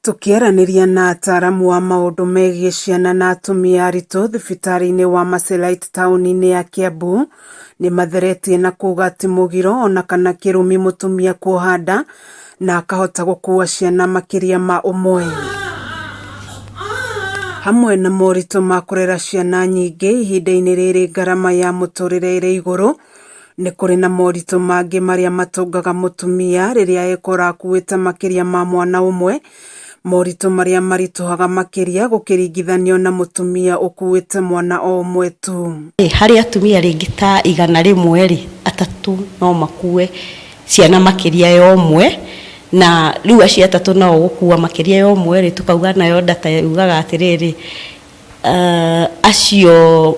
Tũkĩaranĩria na ataaramu a maũndũ megiĩ ciana na atumia aritũ thibitarĩ-inĩ wa Mercy taũni-inĩ ya Kiambu, nĩ matheretie na kuuga ti mũgiro ona kana kĩrumi mũtumia kuoha nda na akahota gũkuua ciana makĩria ma ũmwe. Hamwe na moritũ ma kũrera ciana nyingĩ ihinda-inĩ rĩrĩ ngarama ya mũtũrĩre ĩrĩ igũrũ, Nĩ kũrĩ na moritũ mangĩ marĩa matũngaga mũtumia rĩrĩa ekora akuĩte makĩria ma mwana ũmwe, moritũ marĩa maritũhaga makĩria gũkĩringithanio na mũtumia ũkuĩte mwana o ũmwe tu. Harĩ atumia rĩngĩ ta 100 rĩ, atatũ no makue ciana makĩria ya ũmwe, na rĩu acio atatũ nao gũkua makĩria ya ũmwe rĩ, tũkauga nayo data yugaga atĩrĩrĩ, acio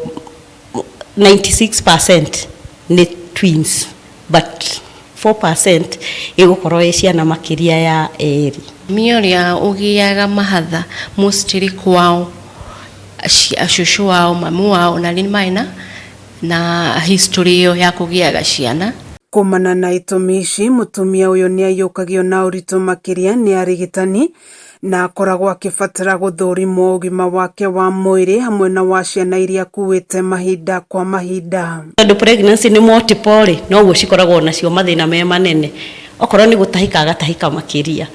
96% nĩ twins but 4% ĩgũkorwo ĩ ciana makĩria ya erĩ. Mũtumia ũrĩa ũgĩaga mahatha mostly kwao cũcũ wao, mamu wao na nĩ marĩ na history ĩyo ya kũgĩaga ciana. Kumana na itũmi ici, mũtumia ũyũ nĩaiyũkagio na ũritũ makĩria nĩ arigitani na akoragwo akĩbatara gũthũrimwo ũgima wake wa mwĩrĩ hamwe na wa ciana iria akuĩte mahinda kwa mahinda. Tondũ pregnancy nĩ multiple rĩ, noguo cikoragwo nacio mathĩna me manene. Okorwo nĩ gũtahĩka agatahĩka makĩria,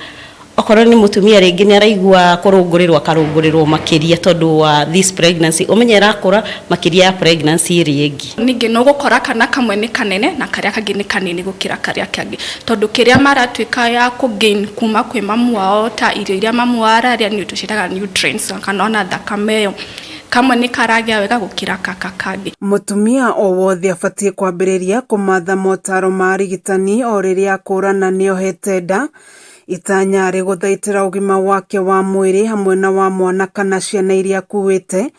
okorwo nĩ mũtumia rĩngĩ nĩ araigua kũrũngũrĩrwo akarũngũrĩrwo makĩria tondũ wa this pregnancy, ũmenye ĩrakũra makĩria ya pregnancy ĩrĩa ĩngĩ. Ningĩ nĩ ũgũkora kana kamwe nĩ kanene na karĩa kangĩ nĩ kanini gũkĩra karĩa kangĩ, tondũ kĩrĩa maratuĩka ya kũ gain kuma kwĩ mamu wao ta irio iria mamu wao ararĩa nĩ tũciĩtaga nutrients kana ona thakame ĩyo, kamwe nĩ karagĩa wega gũkĩra gaka kangĩ. Mũtumia o wothe abatiĩ kwambĩrĩria kũmatha motaro ma arigitani o rĩrĩa akũrana nĩohete nda, itanya arĩ gũthaitĩra ũgima wake wa mwĩrĩ hamwe na wa mwana kana ciana iria akuĩte,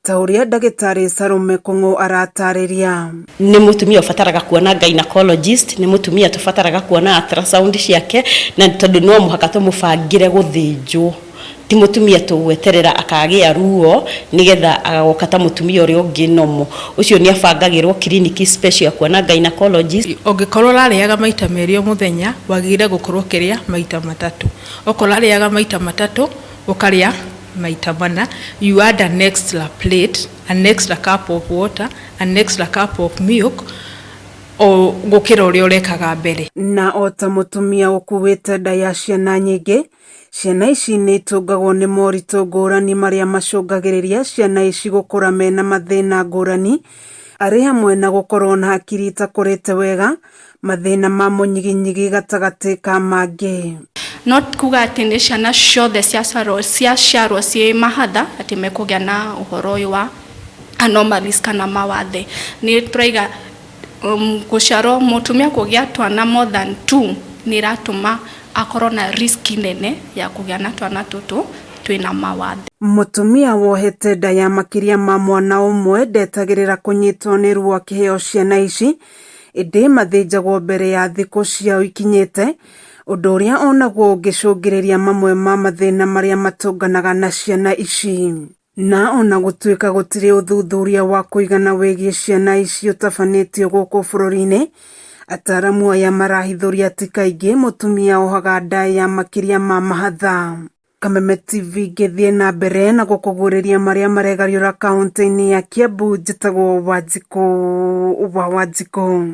ta ũrĩa ndagĩtarĩ Salome Kung'u aratarĩria. Nĩ mũtumia ũbataraga kuona gynecologist, nĩ mũtumia tũbataraga kuona ultrasound ciake, na tondũ no mũhaka tũmũbangĩre gũthĩnjwo. Ti mũtumia tũgweterera akagĩa ruo nĩgetha agoka ta mũtumia ũrĩa ũngĩ normal. Ũcio nĩ abangagĩrwo clinic special ya kuona gynecologist. Ũngĩkorwo ũrarĩaga maita merĩ o mũthenya, wagĩrĩire gũkorwo ũkĩrĩa maita matatũ. Okorwo ũrarĩaga maita matatũ, ũkarĩa maita mana. You add an extra plate, an extra cup of water, an extra cup of milk, o gũkĩra ũrĩa ũrekaga mbere. Na o ta mũtumia ũkuĩte nda ya ciana nyingĩ, ciana ici nĩ itũngagwo nĩ moritũ ngũrani marĩa macũngagĩrĩria ciana ici gũkũra mena mathĩna ngũrani, arĩ hamwe na gũkorwo na hakiri itakũrĩte wega, mathĩna ma mũnyiginyigi gatagatĩ ka mangĩ. Not kuga atĩ nĩ ciana ciothe ciaciarwo ciĩ mahatha atĩ mekũgĩa na ũhoro ũyũ wa anomalies kana mawathe. Nĩ tũraiga gũciarwo mũtumia kũgĩa twana more than two nĩ ĩratũma akorwo na risk nene ya kũgĩa na twana tũtũ twĩna mawathe. Mũtumia wohete nda ya makĩria ma mwana ũmwe ndetagĩrĩra kũnyitwo nĩ ruo akĩheo ciana ici, ĩndĩ mathĩnjagwo mbere ya thikũ ciao ikinyĩte, ũndũ ũrĩa onaguo ũngĩcũngĩrĩria mamwe ma mathĩna marĩa matũnganaga na ciana ici. Na ona gũtuĩka gũtirĩ ũthuthuria wa kũigana wĩgiĩ ciana ici ũtabanĩtio gũkũ bũrũri-inĩ, ataaramu aya marahithũria atĩ kaingĩ mũtumia ohaga nda ya makĩria ma mahatha. Kameme TV ngĩthiĩ na mbere na gũkũguũrĩria marĩa maregariũra kaunti-inĩ ya Kiambu, njĩtagwo Wanjikũ wa Wanjikũ.